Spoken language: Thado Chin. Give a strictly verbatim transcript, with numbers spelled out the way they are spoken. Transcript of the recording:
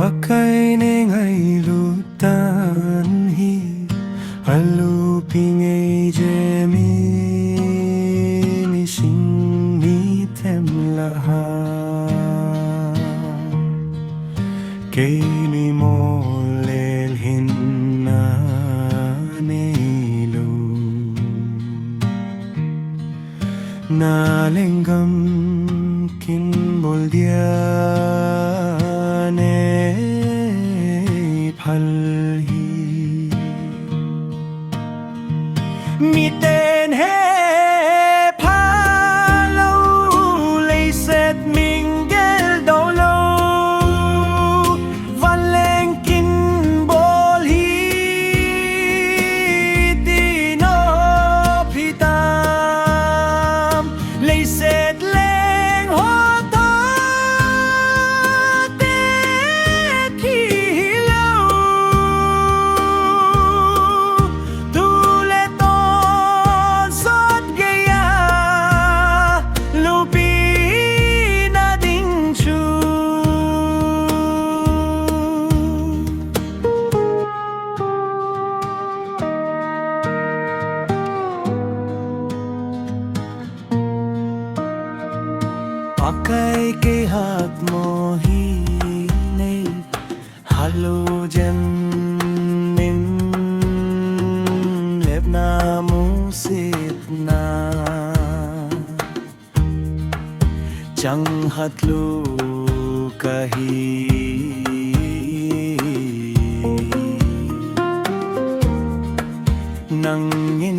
Pakai nei ngailut tan hi, alupi ngei jemi, mising mi them laha. Keini molel hinna neilou. Na lenggam kin bol dia nei phal hi. Miten he phalou, leiset minggel doulou, vanleng kin bol hi ti nop hitam. Leiset leng ho toh tet hilou, tuleton sot geiya lupina ding chu. Pakai kei hatmo hi nei, halo jem nim lepna musetna. Chang hatlu kahi. Nangin